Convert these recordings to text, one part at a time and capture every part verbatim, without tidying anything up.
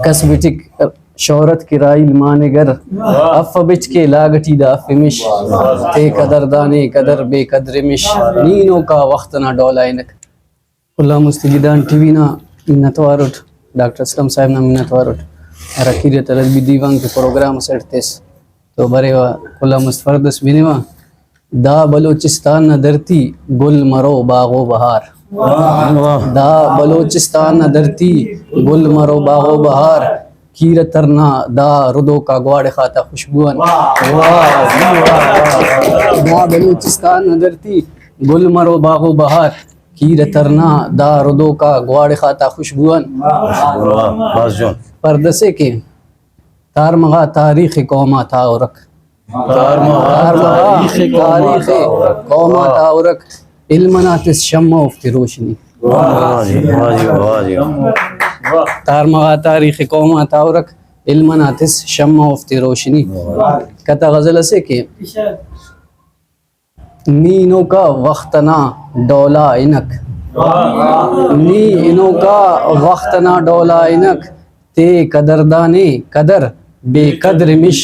کس بٹک شہرت کہ راہیل مانگر، اف بٹ کہ لاگ ٹی دا افمش۔ تے قدردانے قدر بے قدرمش، نی ہنوکا وخت نا ڈولائنک۔ کل آن مست گدان ٹی وی نا منت وار اٹ، ڈاکٹر اسلم صاحب نا منت وار اٹ، ہرا قیریت ادبی دیوان کہ پروگرام اسٹ تس تو بریوہ، کل آن مست فرد اس بنوہ۔ دا بلوچستان نا دھرتی گل مرو باغ و بہار۔ واہ۔ دا بلوچستان نا دھرتی گل مرو باغ و بہار، کیرہ ترنا دا ردوکا گواڑخ آتا خوشبو آن۔ واہ، واہ، واہ، واہ۔ دا بلوچستان نا دھرتی گل مرو باغ و بہار، کیرہ ترنا دا ردوکا گواڑخ آتا خوشبو آن۔ واہ، بھاز جوان۔ پردسے کہ تارمغا تاریخ قوم آتا ہرک۔ تارمغا تاریخ قوم آتا ہرک۔ علم انا تس شمع اوفتے روشنی۔ واہ جی، واہ جی، واہ جی۔ تارمغا تاریخ قوم آتا ہرک، علم انا تس شمع اوفتے روشنی۔ قطعہ غزل اسے کہ نی ہنوکا وخت انا ڈولا ہنک۔ نی ہنوکا وخت انا ڈولا ہنک، تے قدردانے قدر بے قدر مش۔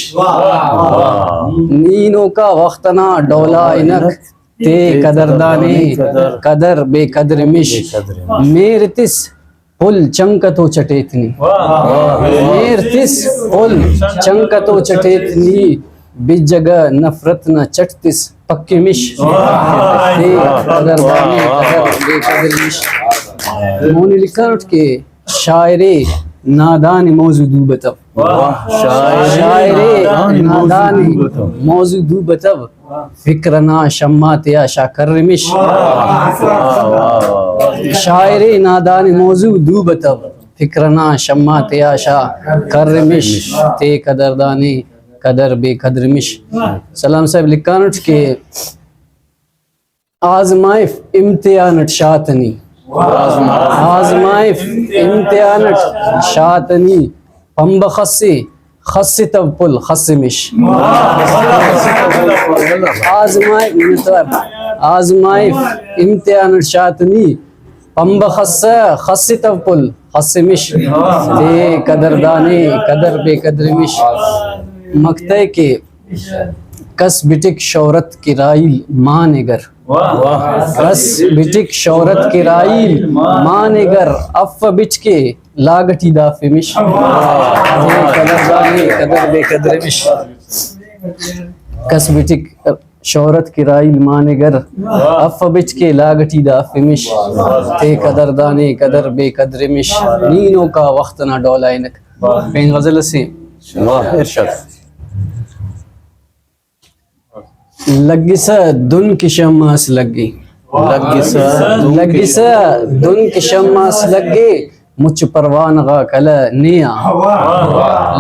نی ہنوکا وخت انا ڈولا ہنک، تے قدردانے قدر بے قدر مش۔ مہر تس پل چنک تو چٹیت نی۔ واہ۔ مہر تس پل چنک تو چٹیت نی، بجگہ نفرت نا چٹ تس پکمش۔ واہ۔ تے قدردانے قدر بے قدر مش۔ مون لکھانٹ کہ شاعر نادان موضوع دو بتو۔ واہ۔ شاعر شاعر نادان نادان موضوع دو بتو۔ موضوع دو بتو۔ فکر انا شمع تیا شا کرمش۔ واہ، واہ، واہ، واہ۔ شاعر نادان موضوع دو بتو، فکر انا شمع تیا شا کرمش، تے قدردانے قدر بے قدرمش۔ سلام صاحب لکھانٹ کہ آزمائف امتحان اٹ شاتنی۔ آزمائف امتحان اٹ شاتنی، پمبہ خسے، خستو پل خسمش۔ آزمائے، آزمائف امتحان اٹ شاتنی، پمبہ خسہ، خستو پل خسمش۔ تے قدردانے قدر بے قدرمش۔ مقطع کہ کس بٹک شہرت کہ راہیل مانگر۔ واہ۔ کس بٹک شہرت کہ راہیل مانگر، اف بٹ کہ لاگ ٹی دا افمش۔ واہ۔ قدردانے قدر بے قدرمش۔ کس بٹک شہرت کہ راہیل مانگر، واہ۔ اف بٹ کہ لاگ ٹی دا افمش۔ واہ۔ تے قدردانے قدر بے قدرمش، نی ہنوکا وخت نا ڈولائنک۔ واہ۔ پین غزل اسے۔ واہ، ارشاد۔ لگسہ دن کہ شمع اس لگے۔ لگسہ دن کہ لگسہ دن کہ شمع اس لگے، مچ پروانہ غاک الہ نے آ۔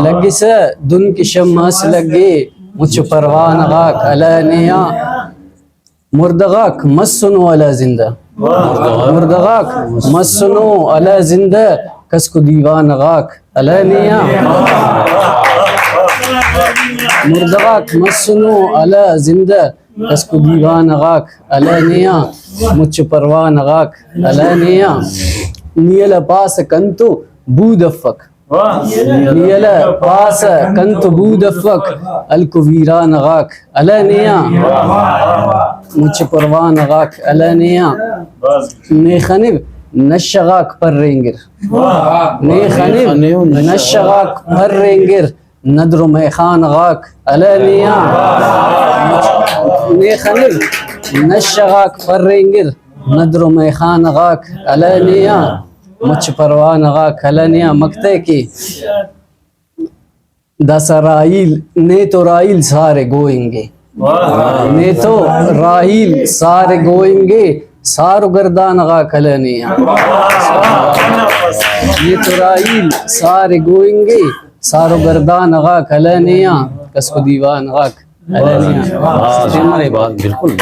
لگسہ دن کہ شمع اس لگے، مچ پروانہ غاک الہ نے آ۔ مردہ غاک مسنو الہ زندہ۔ مردہ غاک مسنو الہ زندہ، کسکو دیوانہ غاک الہ نے آ۔ مردہ غاک مسنو الہ زندہ، کسکو دیوانہ غاک الہ نے آ، مچ پروانہ غاک الہ نے آ۔ نی الہ پاسہ کنتو بود افک۔ واہ۔ نی الہ پاسہ کنتو بود افک، ہلکو ویرانہ غاک الہ نے آ۔ مچ پروانہ غاک الہ نے آ۔ بس۔ نے خنو نشہ غاک پرینگر۔ واہ۔ نے خنو نشہ غاک پرینگر، ندر و میخانہ غاک الہ نے آ۔ نے خنو نشہ غاک پرینگر، ندر و میخانہ غاک الہ نے آ۔ مچ پروانہ غاک الہ نے آ۔ مقطع کہ داسہ راہیل، نے تو راہیل سارے گوئنگے۔ واہ۔ نے تو راہیل سارے گوئنگے، سار و گردانہ غاک الہ نے آ۔ نے تو راہیل سارے گوئنگے، سار و گردانہ غاک الہ نے آ، کسکو دیوانہ غاک الہ نے آ۔ واہ، واہ، بالکل۔